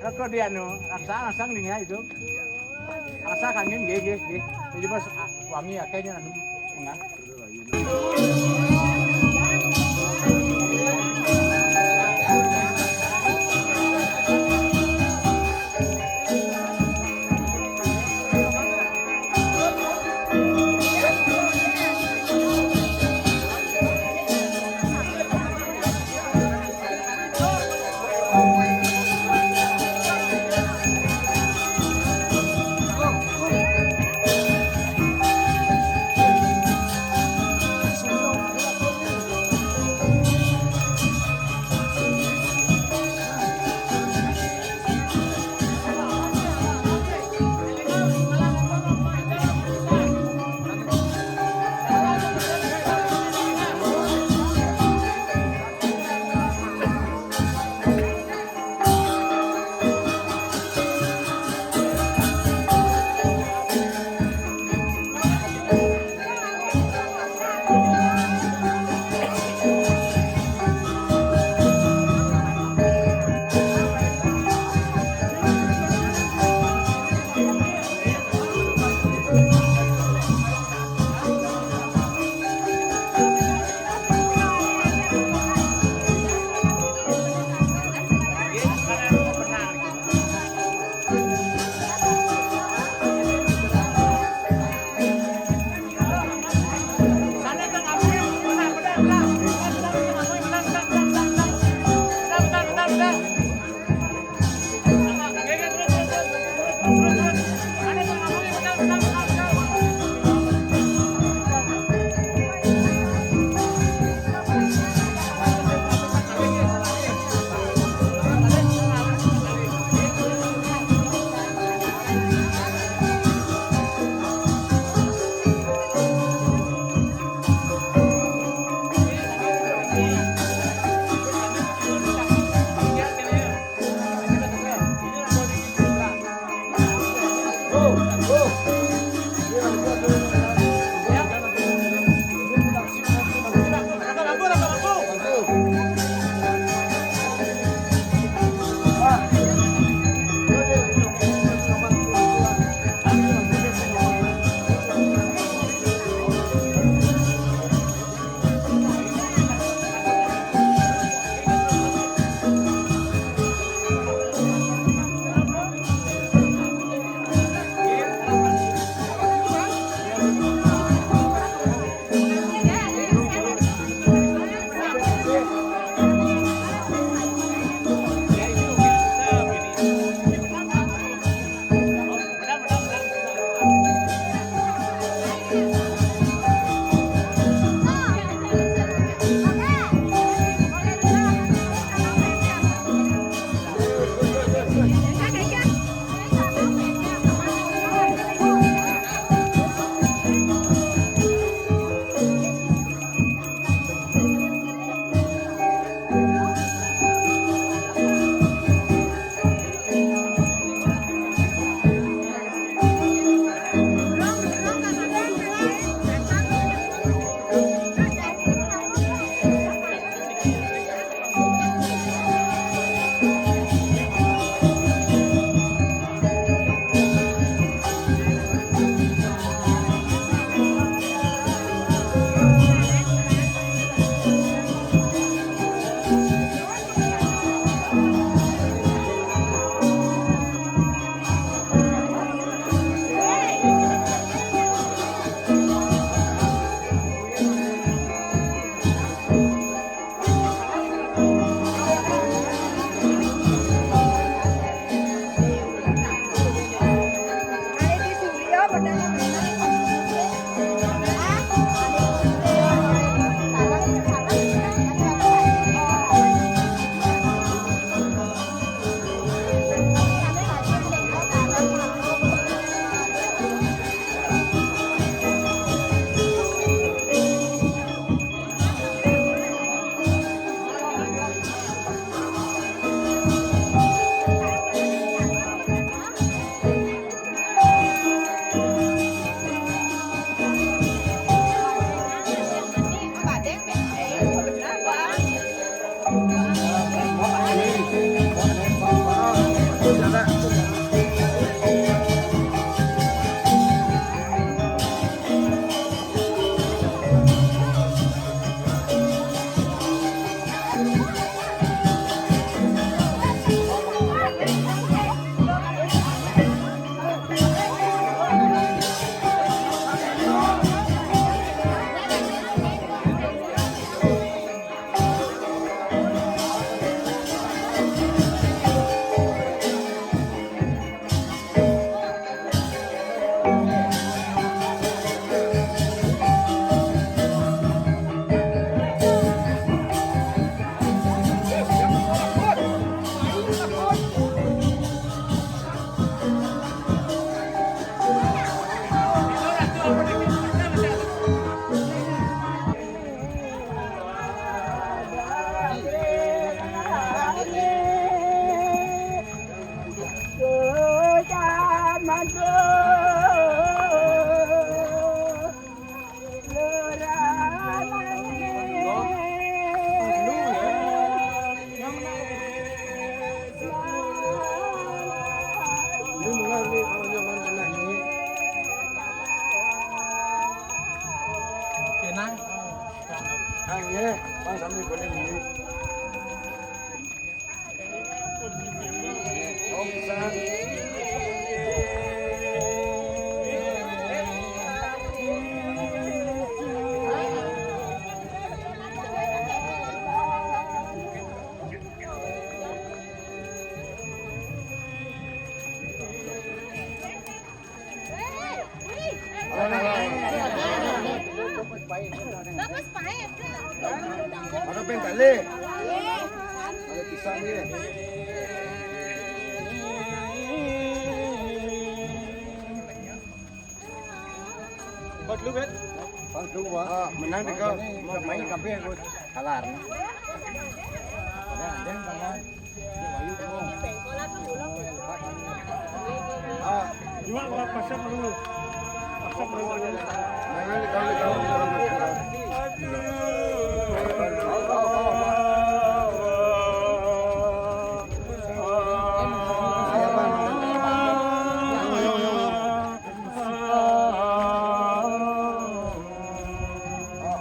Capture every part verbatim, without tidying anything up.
Kok dia anu, rasa asang nih ya itu. Rasa kangen, nggih, nggih, nggih. Jadi pas, ah, wangi ya kayaknya anu, enggak. Kenang. Ang ye, ang sami boleh ni. Ada pen kali. Ada pisang ni. Pas lu, Bet. Pas lu, wah. Ah, menang deh kau. Main kabeh, Gus. Kalar. Ada yang sama. Cuma pasang dulu. Pasang dulu.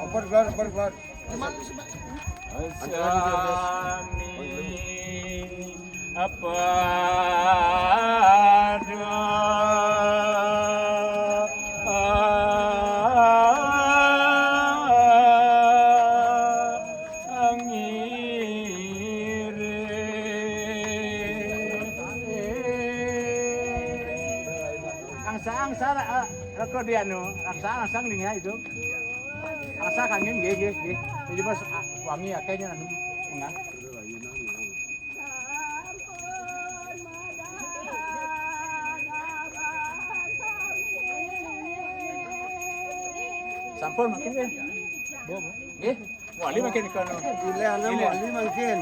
Open keluar, open keluar. Apa ada angin? Angsa-angsa, ah, aku dia nu, angsa-angsa lingai itu. Asa kangin nggih, nggih, nggih. Jadi pas, ah, wangi akeh anu, enggak. Sampun mungkin nggih. Bu, Bu. Nggih. Wali mungkin kono. Pilihannya wali mungkin.